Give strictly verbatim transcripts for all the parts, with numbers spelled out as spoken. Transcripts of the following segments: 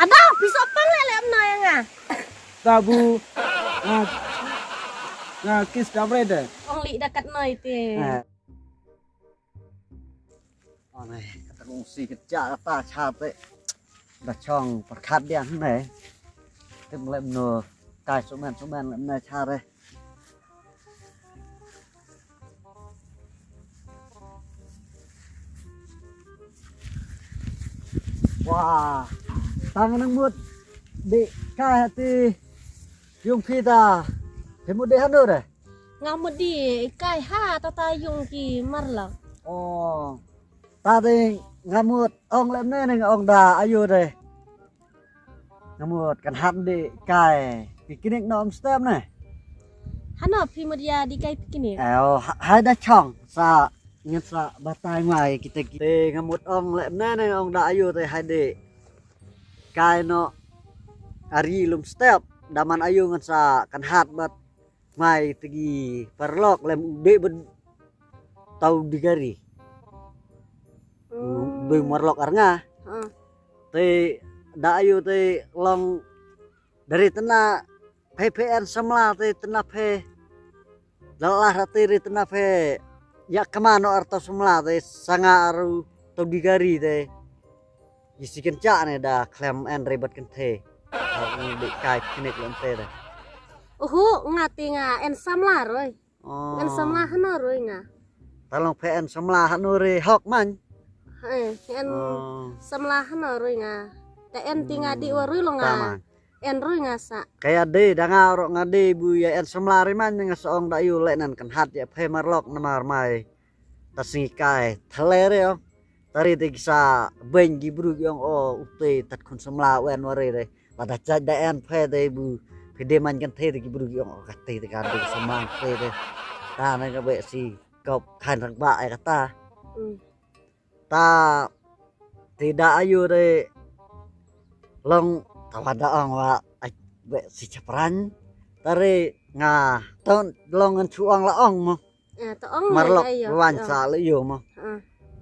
Adaw, pisa pang le le mna ya nga. Tabu. Nga, nga kis da breda. Ong li da kat noi te. Eh. Ane, kata kong si kata kata chate. Da chong perkat dia ne. Tem le mno. Kai sumen sumen le mna chare. Wah, tang nang mut di kai hati yung kita. Phi mut di hanu re? Nga mut di kai ha tata yung ki marlak. Oh, ta di nga mut ong le ne ne ong da ayu de. Nga mut kan hap di kai picnic no um step ne. Hano phi mut ya di kai picnic. Eh, oh, ha-, hai da chong sa ngin sa batai mai kita ki. Te nga mut ong le ne ne ong da ayu te hai di kai no ari lum step da man ayu ngan sa kan hat bat mai tegi parlok lem u dei bad tau digari. Hmm. Dei marlok ar nga. Hmm. Te da ayu te long dari tena phe phe en samla te tena phe. Dalah rati ri tena phe ya kemano ar tau samla te sanga aru tau digari te. Isi kenca ne da klem en ri bat kenthe. Au dei kai picnic lem te da. Uhu, nga ti nga en samla roi. Oh. En samla hano roi nga. Talong phe en samla hano ri hok man. Eh, en samla hano roi nga. Da en ti nga di wa roi lo nga. En roi nga sa. Kaya de da nga ro nga de bu ya en samla ri man nga sa ong da yu le nan kan hat ya phe marlok namar mai. Ta sngi kai thaler yo. Tari te kisa beng ki bru ki ong o ute tat khun samla wen ware de. Lada chaj da en phe de bu phe de man kan the de ki bru ki ong o kate de kan de samla phe de. Ta na ka be si kop khan rang ba ai kata. Hmm. Ta ti da ayu de long ta wa da ong wa ai be si chapran. Tari nga ton long ngan chu ong la ong mo. Eh, to ong marlok wan sa le yo mo.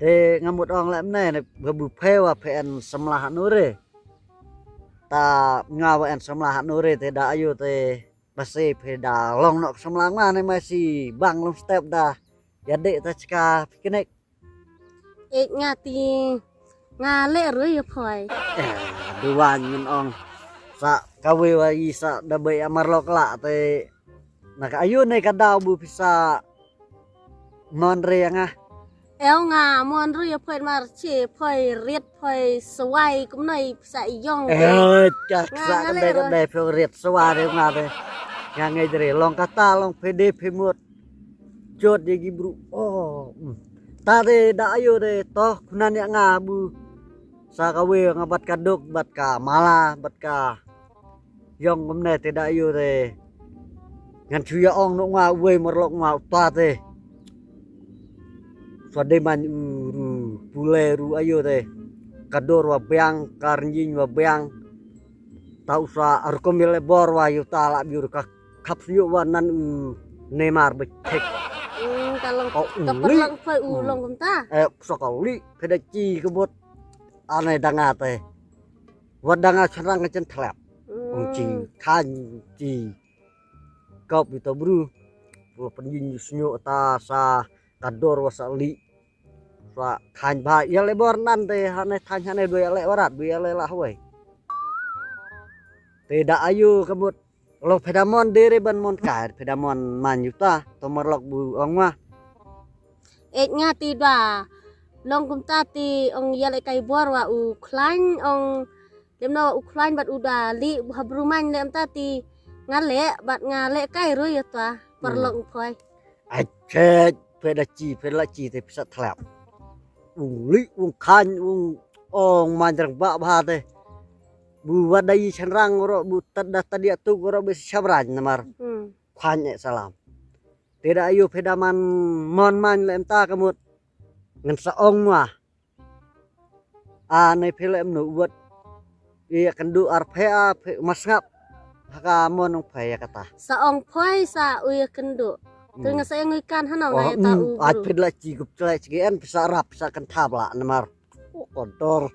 Te nga mut ong le mne ne bu phe wa phe en samla hanu re. Ta nga wa en samla hanu re te da ayu te basi phe da long nok samla nga ne ma si bang long step da. Ya de ta chka picnic. Eh, nga ti nga le ru ya phoi. Eh, duwan ngan ong sa kawi wa i sa da bai amarlok la te na ka ayu ne ka daw bu pisa. Mon re nga. El nga mon ru ya phoi mar che phoi rit phoi swai kum noi pisa yong. Eh, ka sa ka dai ka dai phoi rit swai re nga te. Nga ngai jere long kata long pede phe mut. Jot ye gi bru. Oh. Ta de da ayu de to kunan ya nga bu. Sa ka we nga bat ka duk bat ka mala bat ka yong kumne te da ayu de. Ngan chu ya ong no nga we marlok nga uta te. Sa de man u ru pule ru ayu de. Ka dor wa biang ka rinjing wa biang. Ta usa arkom le bor wa yu ta la biur ka khap sñiuh wa nan u Neymar bechek. Hmm, ka long ka perlang phai u long kumta. Eh, sa ka li phe da chi ka bot. Ane da nga te. Wat da nga chanrang ka chen thlap. Ong chi khan chi. Kop ito bru. Wa pen yin sñiuh ta sa ka dor wa sa li. Sa khan ba ya le bor nan te hane than hane doi ya le warat doi ya le la hoi. Te da ayu ka bot. Long phe da mon de re ban mon kai phe da mon man yu ta to marlok bu ong wa. Eh nga ti da long kumta ti ong ya le kai bor wa u khlain ong lemno wa u khlain bat u da li bu ha bru man lem ta ti nga le bat nga le kai ru ya ta marlok u phoi. Ai chet phe da chi phe la chi te pisa thlap. Ung li ung khan ung ong man jrang ba ba te. Bu wat da yi chanrang ro bu tad da tad ya tu ro bu shabran namar. Hmm. Khan e salam. Te da ayu phe da man mon man lem ta ka mut. Ngan sa ong wa. A ne phe lem no wat. Iya kendu ar phe a phe masngap. Haka mon ong phe ya kata. Sa ong phoi sa u ya kendu. Tu nga sa ong ikan hano nga ya ta u. Ai phe la chi gup chlai chi en pisa rap pisa kan thap la namar. Kodor.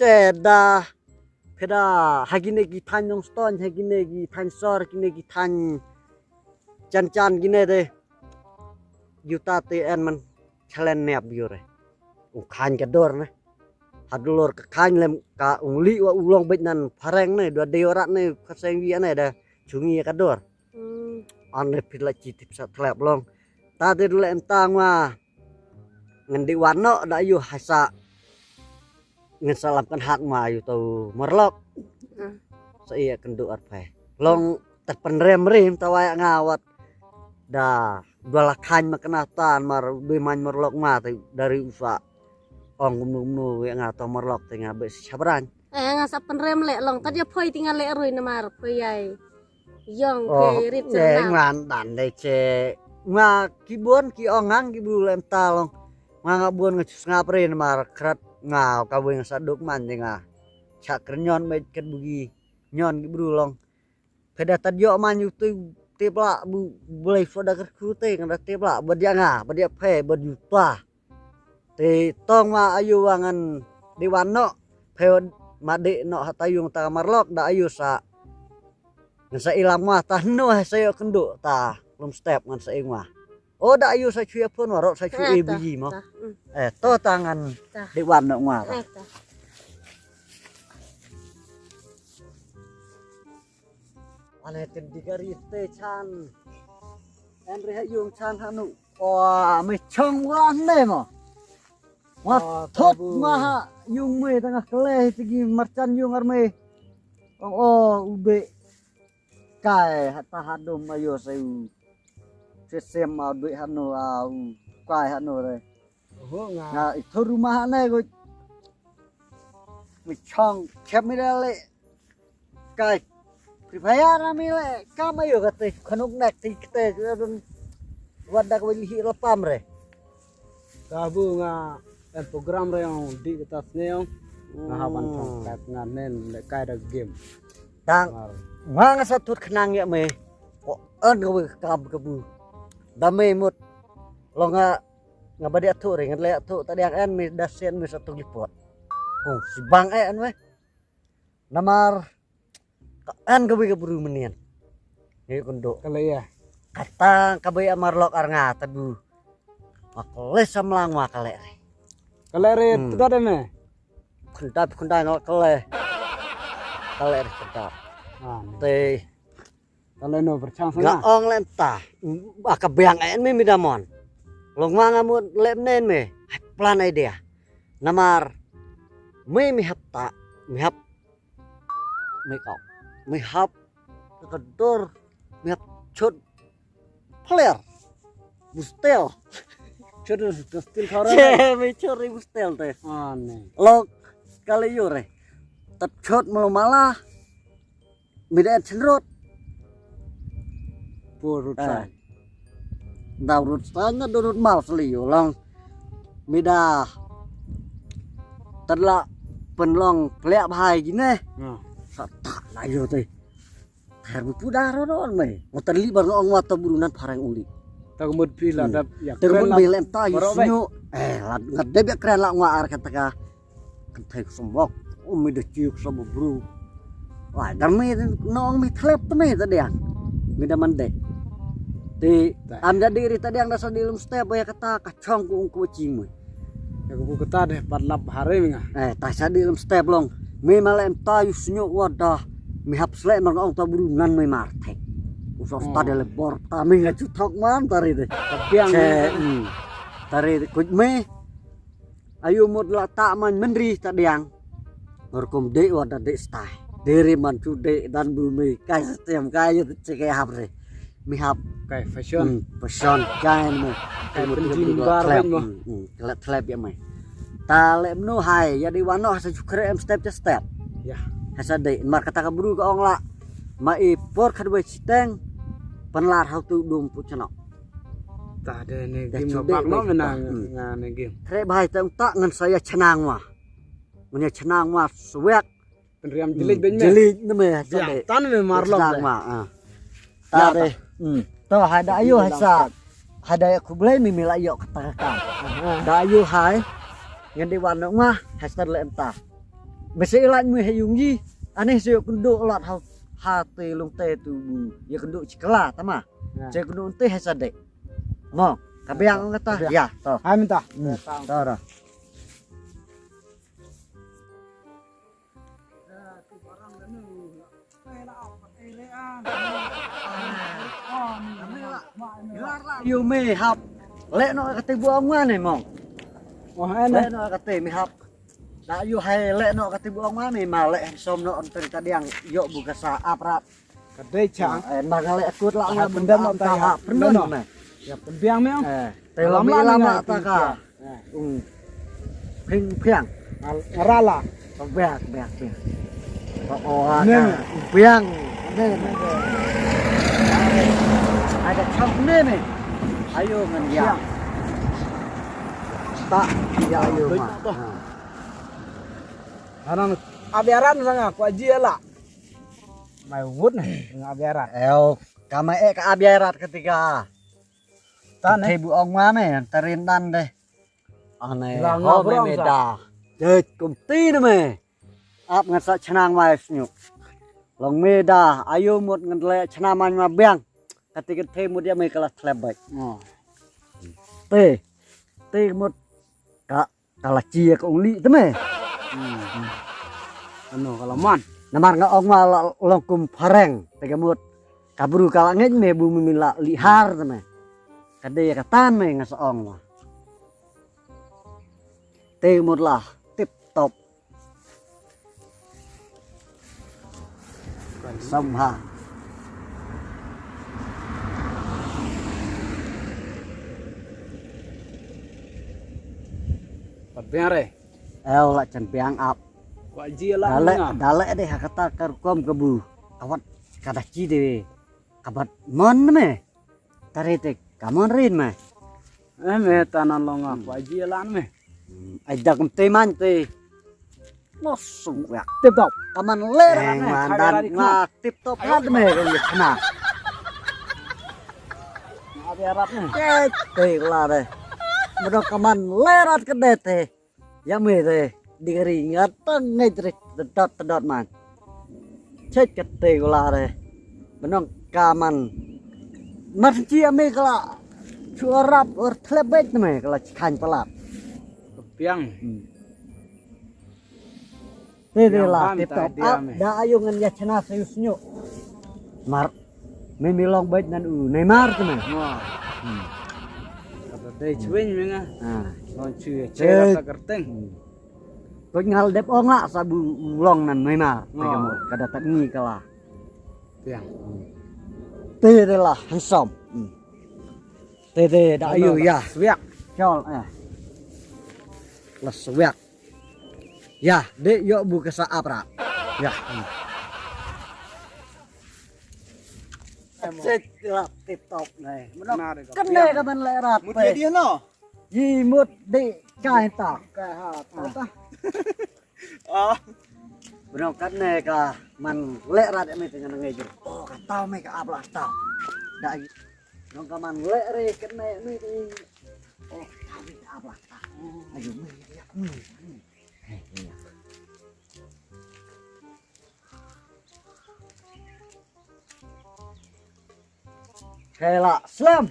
Cheda. Phi da ha kine ki thaiñ Nongstoiñ, ha kine ki thaiñ Sor, kine ki thaiñ Chan Chan kine te. Ïa uta te en man challenge nep ïa u re. U khaiñ ka dor ne. Hadlor ka khaiñ lem ka ung li wa u long beit nan phareng ne, dua dei rat ne, ka seng wi ne da chungi ka dor. Hmm. An ne phi la chi tip sa tlep long. Ta de le em ta ngwa. Ngan di wan no da yu ha sa. Ngan sa lam kan hak ma yu tu marlok. Hmm. Sa iya kan du ar phe. Long ta pynrem rem ta wa nga wat. Da dua la khaiñ ma kena tan mar dui mañ marlok ma te dari usa. Ong kumno kumno wi nga to marlok te nga be si chabran. Eh, nga sa pynrem le long ta dia phoi ti nga le rui namar phoi ai. Yong ke rit eh, sana. Ngan dan de che. Nga ki bon ki ong ngang ki bru lem ta long. Nga nga bon nga chus nga pre namar krat nga ka wi nga sa duk man de nga. Cha krenyon me ket bugi. Nyon ki bru long. Phe da tad yo man yu tu te bla bu blei fo da kru te nga da te bla ba dia nga ba dia phe ba yu ta. Te tong ma ayu wa ngan di wan no. Phe ma di no ha ta yung ta marlok da ayu sa. Ngan sa ilam ma ta no ha sa yo kendu ta lum step ngan sa ing ma. O da ayu sa chu ya phone wa ro sa chu e bu yi mo. Eh to ta ngan di wan no ma ta. Ane tin di gari te chan. En re ha yung chan hanu. Wa me chong wa ne mo. Wa thot ma ha yung me tanga kle tigi marchan yung ar me. Ong o u de. Kai ha ta ha dum ayo se u. Se sem ma de hanu a u kai hanu re. Oho nga. Nga i thoru ma ha ne go. Mi chong chep mi da le. Kai. Pripaya na mi le kam ayo kate khanuk nak ti kate. Wat dak wali hi lapam re. Ka bu nga en program re ong di kata sneong. Nga haban chong kat nga nen le kai da game. Tang nga nga sa tut khnang ya me. Ko en ka bu kam ka bu. Da me mut. Lo nga nga ba dia tu re nga le tu ta diang en me da sen me sa tu lipot. Kong si bang eh en me. Namar ka en ka wi ka bru menien. Ngi kundo. Kale ya. Kata ka bai amar lok ar nga tabu. Makle samlang wa kale re. Kale re tu da me. Khunda khunda ngol kale. Kale re khunda. Te. Kale no berchang sana. Ga ong lem ta. Aka biang en me mi damon. Long ma nga mut lem nen me. Hai plan idea. Namar me mi hap ta mi hap me kau me hap ka dor me hap chot player bustel chot bustel thara che me chot re bustel te ane lo kale yo re tap chot malo mala me da chenrot pur rut sai Dau rut stan na do rut mal sli yo long. Mida tadla pen long plek bhai gine. Sa tak na yo te. Ter bu puda ro ro me. Mo tadli bar ong wa ta buru nan pharang uli. Ta mut pi la dap ya. Ter mut me lem ta yu snyo. Eh la ngat dep ya kren la ngwa ar kata ka. Kan thai ksum bok. Um mi da chiu ksum bru. Wah, da mi nong mi thlep ta mi ta diang. Mi da man de. Ti am da diri ta diang da sa di lum step ya kata ka chong ku ung ku chi mu. Ya ku kata de pat lap hari mi nga. Eh, ta sa di lum step long. Mi ma lem ta yu snyo wa da. Mi hap slek mar ong ta bru nan mi mar thek. Usos ta de le bor ta mi nga chu thok man ta ri de. Ta diang. Tari kuj me. Ayu mut la ta man menri ta diang. Rukum de wa da de stai. Deri man chu de dan bu me kai stem kai ye che ke hap re. Mi hap kai fashion. Hmm, fashion kai me. Kai mut jin bar mo. Kala thlep ya me. Ta le mnu hai ya di wano sa chu kre em step cha step. Ya. Hasa de mar kata ka bru ka ong la. Ma i por khat we chiteng. Pan lar hau tu dum pu chano. Ta de ne gim no bak no mena nga ne gim. Tre bhai tang ta ngan sa ya chnang wa. Ngan ya chnang wa swek. Penriam jeli ben me. Jeli ne me sa de. Tan me mar lok. Chnang wa. Ta de. To hai da ayu hai sa. Hai da ya khublei mi mi la yok kata ka. Da ayu hai. Ngan de wan no nga hai sa le enta. Bese ilaj mu hai yung yi. Ani shu kynduh lat ha, ha te lung te tu bu. Ïa kynduh chikla tama. Shu kynduh te hai sadik. Mo, ka biang kata. Ya, to. Hai mynta. To, to. Yu me hap. Leh noh kata bu ong wan ne mong. Leh noh kata me hap. Da yu hai leh noh kata bu ong wan ne ma leh som noh ong teri tadiang yok bu kasa ap rap. Ka dei chang. Eh, nang leh kut la nga pyndam ta ha pyndam na. Ya pynbiang me. Eh, te lama lama ta ka. Ung. Phiang phiang. Rala. Biang biang biang. Oh, oh, ne. Biang. Ne ne. Ada chap ne ne. Ayo ngan ya. Ta ya ayo ma. Anang abiaran sanga kwa ji la. Mai wut ne nga biarat. Eo, kama e ka biarat ketika. Tan eh. Te bu ong wa me tarin dan deh. Ane ho me me da. Deh kum ti ne me. Ap ngan sa chnang mai snyuk. Long me da ayu mut ngan le chnang mai ma biang. Ketika te mut ya me kala thlep bai. Te. Te mut ka Ka la chia ka ong lih te me. Ano ka la man. Namar nga ong ma la long kum phareng te ka mut. Ka bru ka la ngeit me bu me la lih har te me. Ka dei ka tan me nga sa ong ma. Te mut la tip top. Samha. Pat biang re. El la chan biang ap. Kwa ji la. Dale dale de hakata ka rukom ka bu. Kawat kada chi de. Kabat mon me. Tare te kamon rin me. Eh me tanan long ah kwa ji lan me. Ai dak te man te. Mosung ya. Tip top. Kaman ler me. Mandan ma tip top hat me rin khna. Abi arap me. Te la de. Mudo kaman lerat ke de te. Ya me te. Di kari ngat tang ngai tre tedot tedot man. Chet kete kula re. Benong kaman. Mar chi ame kala. Chu arap or thlebet me kala chikhan palat. Piang. Te de la tip top ap da ayu ngan ya chna se usnyu. Mar me mi long bet nan u Neymar te me. Kata dei chwin me nga. Long chu ya che ta kerteng. Ko ngal dep ong la sa bu long nan Neymar. Kada tat ngi kala. Piang. Te de la handsome. Te de da ayu ya. Swiak. Chol eh. La swiak. Ya, de yo bu kasa apra. Ya. Chet la tip top nai. Kene ka ban le rat. Mut dia no. Yi mut de kai ta. Kai ha ta. Ah. Bro kene ka man le rat me tengah ngai jur. Oh, ka tau me ka apla tau. Da yi. Bro ka man le re kene me. Oh, ka me ka apla tau. Ayo me ya. Kela slem.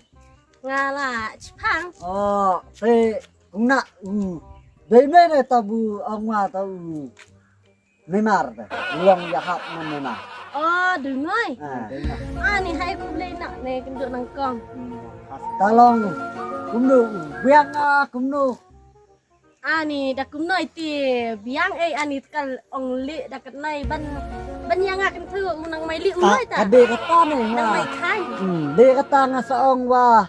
Nga la chipang. Oh, te kung na u. Dei me ne tabu angwa ta u. Neymar te. Long ya hap man Neymar. Oh, dungoi. Ah, dungoi. Ah, ni hai ku le na ne kendu nang kong. Talong kumno u biang a kumno. Ani da kumno iti biang ei ani kal ong li da katnai ban ban yang akan thu u nang mai li u mai ta. Ka de kata ne nga. Nang mai khai. Hmm, de kata nga sa ong wa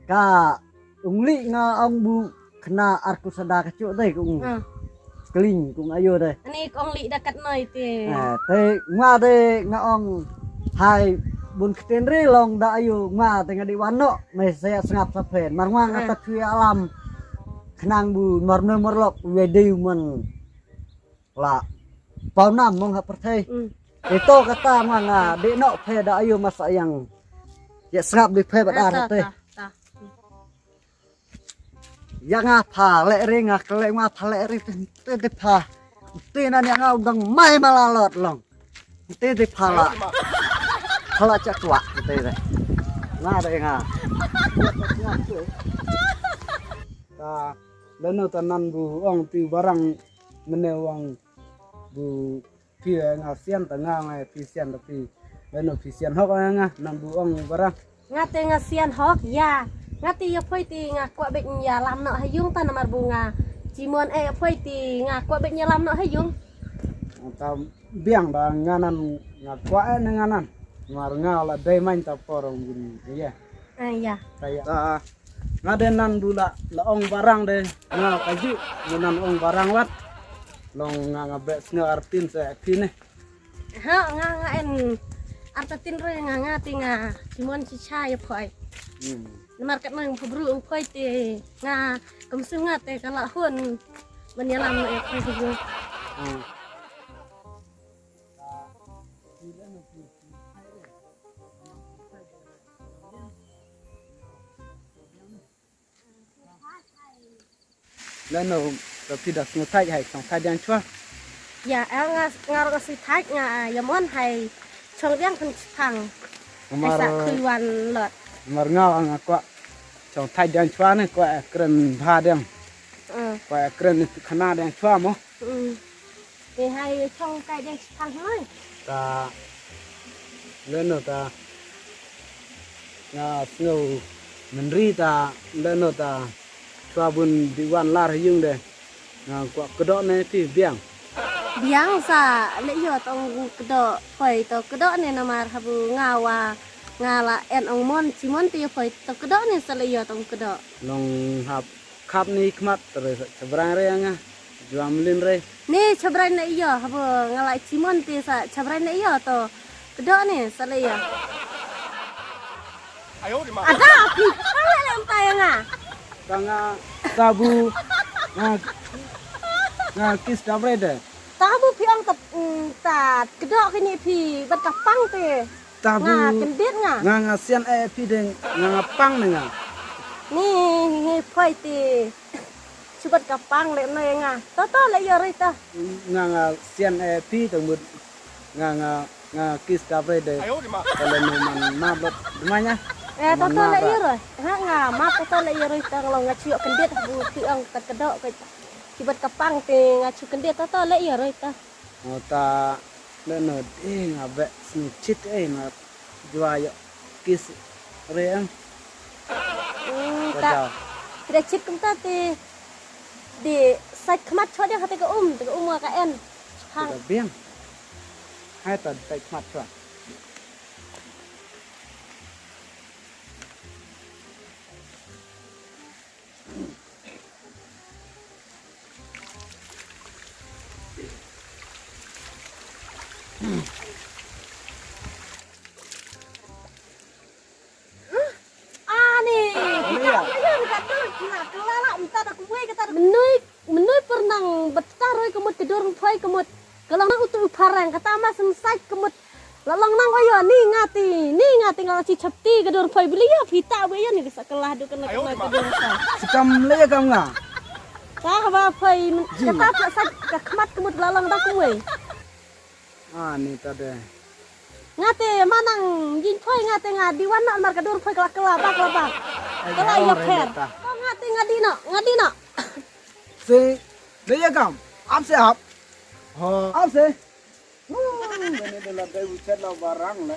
ka ong li nga ong bu kena arku sada ka chu dei kung. Kling kung ayo dei. Ani kong li da katnai ti. Eh, te nga dei nga ong hai bun ktien ri long da ayo nga te nga di wano me se sngap sa phen mar nga nga ta thui alam. Khnang bu mar ne mar lok u ya dei u man la pau nam mong ha pyrthei. Ito kata ma nga de nok phe da ayu masa yang ya sngap di phe ba dar te. Ya nga pha le ri nga kle nga pha le ri te te pha. Te nan ïa nga u dang mai ma la lot long. Te te phala. Phala cha kwah te te. Nga de nga. Ta lano ta nan bu ong ti barang mene ong bu phi nga sian ta nga nga phi sian ta phi. Lano phi sian hok nga nan bu ong barang. Nga te nga sian hok ïa. Nga te ïa phoi te nga kwah beit ïa lam noh ha yung ta namar bu nga. Jimon eh ïa phoi te nga kwah beit ïa lam noh ha yung. Ta biang da nga nan nga kwah eh na nga nan. Mar nga la dei main ta por ong gin ïa. Ah ïa. Ta ïa. Ta nga de nan bu la la ong barang de nga ka ju nan ong barang wat. Long nga nga bek snga artin se phi ne. Ha nga nga en arta tin re nga nga ti nga Simon si cha ïa phoi. Hmm. Namar kat nang pubru ung phoi ti nga kum su nga te ka la hun. Man ïa lam na ïa phoi ti. Hmm. Lano, tapi dah sngewthait hai chong thait yang chwa. Ya, eh, nga nga rong sngewthait nga ya mon hai chong diang kan chipang. Mar sa khuiwan lot. Mar nga nga kwa chong thait yang chwa ne kwa kren bha diang. Kwa kren ni khana diang chwa mo. Te hai chong kai deng chipang hoi. Ta leno ta nga sngew mynri ta leno ta chwa bun di wan lar yung de. Nga kwah kdo ne ti biang. Biang sa le yo tong kdo poi to kdo ne namar habu nga wa nga la en ong mon chimon ti poi to kdo ne sa le yo tong kdo. Nong hap khap ni khmat re sa chabrang re nga. Jua mlin re. Ni chabrai na iyo habo ngalai chimon ti sa chabrai na iyo to. Kedo ni sa le iyo. Ada api. Kala le emtai nga. Tanga tabu. Nga nga kis chabrai de. Tabu pi ong tat tat kedo kini pi bat kapang ti. Tabu. Nga kendit nga. Nga nga sian e pi de nga nga pang ne nga. Ni ni poi ti. Chubat ka pang le noi nga. To to le iyo roi to. Nga nga sian e pi to mut nga nga nga kis ka pre de. Kalau no man ma blot demanya. Eh to to le iyo roi. Ha nga ma to to le iyo roi to ngalong nga chiok kendit bu ti ong ta kedok ke. Chubat ka pang ti nga chu kendit to to le iyo roi to. Ota le no de nga be sni chit eh ma. Jua yok kis re ang. Hmm, ta. Kida chit kumta te de sait khmat chot dia kate ka um, te ka um ka en. Hang. Kida biang. Hai ta sait khmat chot. Ani, kita kaya kita tu, kita kelala, minta tak kuai kita. Menui, menui pernang betah roi kemut kedur poi kemut. Kalau nak utu parang kata mas sensai kemut. Lalang nang ayo ni ngati, ni ngati ngati chapti kedur poi beli ya pita be ya ni bisa kelah du kena kena kedur poi. Sekam le ya kam nga. Kah ba poi kata tak sa kekhmat kemut lalang dak kuai. Ah, ni tade. Ngate manang jin phoi ngate nga di wan na mar ka dur phoi kala kala ba kala ba. Kala ya pher. Ko ngate nga di no, nga di no. Se, de ya kam. Ap se ap. Ho. Ap se. Mene de la dai uchat la barang le.